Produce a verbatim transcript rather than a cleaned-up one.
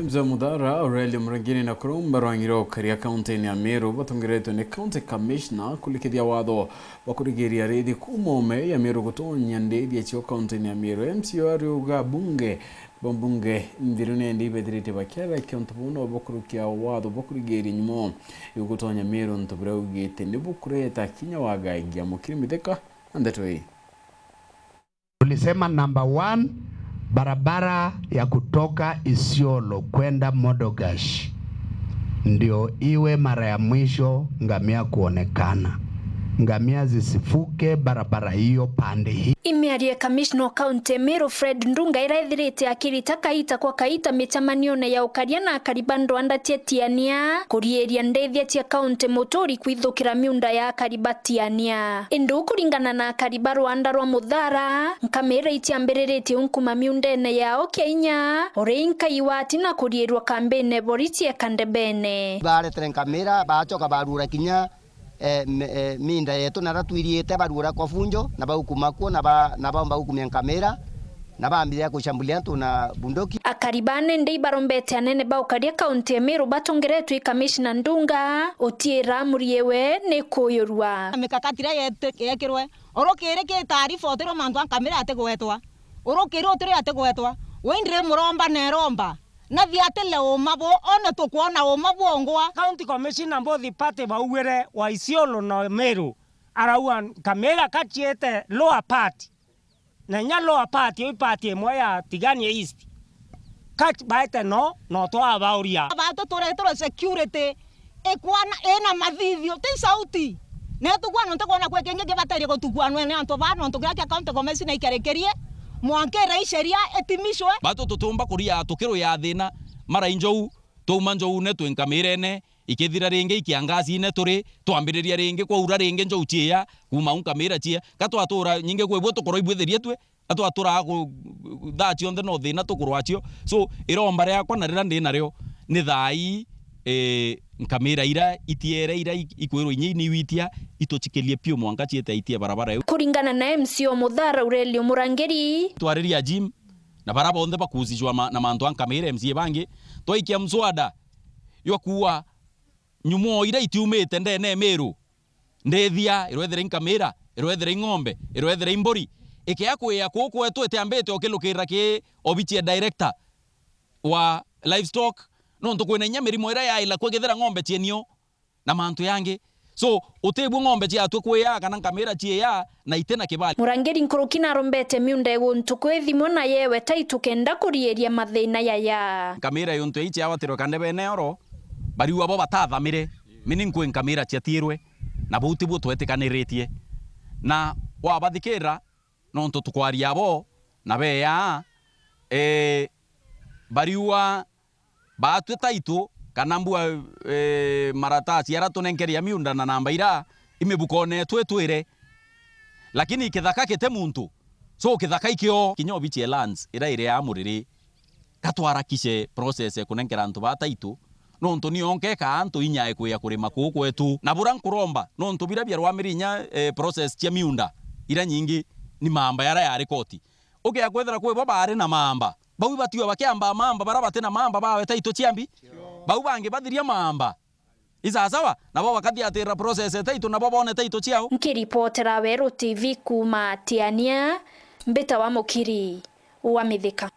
Mzee Muthara, Aurelio Murangiri na Kurumba Rwang'iro karia kaunti-ini ya Meru batongeretwe ni County Commissioner kurikithia watho bwa kurigiria rithi kuuma ome ya Meru gutonya ndithia cio kaunti-ini ya Meru. M C A ariuga bunge Bo mbunge nthiru nendi ibethirite bakiara kiuntu buu no bukurukia watho bukurigiria nyumo igutonya Meru, untu buria augite ni bukureta kinya wagaingia mukiri mitheka na ndeto ii. Tulisema number one, barabara ya kutoka Isiolo kwenda Modogash ndio iwe mara ya mwisho ngamia kuonekana. Ngamia zisivuke barabara hiyo pande hii. Imiario ya Kamishna o kaunti ya Meru Fred Ndunga iraithirite akirita kaita kwa kaita micemanione ya ukaria na akari ba ndwanda cia Tiania kuriiria ndithia cia kaunti muturi kwithukira miunda ya akari ba Tiania. Indi kuringana na akari ba rwanda rwa Muthara, nkamira iciambiriritie unkuma miundene yao kia inya, uria inkai wati na kuriirua kambine bori cieka ndebene. Baretere nkamira, bacoka barura kinya eh, me-, eh, minda yetu na ratwiriite barura kwa funjo, na baukuma kuo, na ba-, na baumba gukumia nkamira, na bambire kushambulia antu na bunduki. Akari ba nende ibarombete anene ba ukaria kaunti ya Meru batongeretwe i Kamishna Ndunga, utiira amuri ewe ni kuyurua. Mikakati iria yete-, yekirwe, urukiri ki taarifa utirwe mantu a nkamira atigwetwa, urukiri utirwe atigwetwa, windire muromba na iromba. Na thiatile uuma buu, one tukwona uuma bwongwa. County Commissioner both party baugire wa Isiolo na Meru, arauga nkamira kaciite lower part, na inya lower part, ii part imwe ya Tigania East. Kaci baete no, no twabauria. Batu tureterwe security ikwana ina mathithio, ti sauti. Netukua nontu kwona kwi kingi kibaterie gutukua nwene antu baa, nontu kiria kia county commission ikarikirie, mwanka iria iceria itimishwe. Batu tutumba kuria tukiruya thina, mara injou, twauma njoune twi nkamirene, ikithira ringi ikiangacine turi, twambiriria ringi kwaura ringi njou ciia, kuuma u nkamira ciia. Ka twatura nyingi kwi bwo tukorwa ibwitherie twe, Atwaturaga ku-, thaa cionthe no thina tukurwa cio. So, iromba riakwa na riria ndi nario ni thaa ii, eh, nkamira ira itiere ira i-, ikwirwa inya iniwitia, itucikirie piu mwanka ciete itie barabara iu. Kuringana na M C O Muthara Aurelio Murangiri. Twariria Jim, na bara bonthe bakuhusishwa ma-, na mantu a nkamira M C A bangi, twaikia mswada jwa kuua nyumo ira itiumite ndene Meru. Ndithia, irwethira i nkamira, irwethira i ng'ombe, irwethira i mburi, ikia kwia kuu kwetu itiambite ukilukirira ki obichi ya director wa livestock, nontu kwina inya mirimo iria yaila kwigithira ng'ombe cienio na mantu yangi. So, utibwo ng'ombe ciatue kwia kana nkamira ciia na itina kibali. Murangiri nkuruki narombete miunda iguntu kwithimwa na yewe taitu kenda kuriiria mathina yaya. Nkamira yuntu ici yawatirwe kandebene oro, bariua bo batathamire, mini nkwi nkamira ciatiirwe. Na buu tibwo twetikaniritie. Na wabathikirira, nontu tukwaria abo, na beeyaa, ee, bariua baatue taitu, kana mbua, ee, maratasi aria tunenkeria miunda na namba iria imibukone yetu itwire. Lakini kithaka kiti muntu, so kithaka ikio. Kinya obichi ya lands iria iri ya Muriri, ka twarakishe process ya kunenkera antu baa taitu, nontu nio nkekaa antu inya ya kwia kurima kuu kwetu. Na buria nkuromba, nontu biria biarwamiri inya, eh, process cia miunda, iria nyingi ni mamba yaria yari koti. Ukia kwethira kwi bo baari na mamba, bau ibatiwa bakiambaa mamba, baria bati na mamba bawe taitu ciambi, bau bangi bathiria mamba. Isasawa, nabo bakathiatira process ya taitu, nabo bone taitu ciao. Nkiripotera Weru T V kuuma Tiania, mbitawa Mukiri wa Mithika.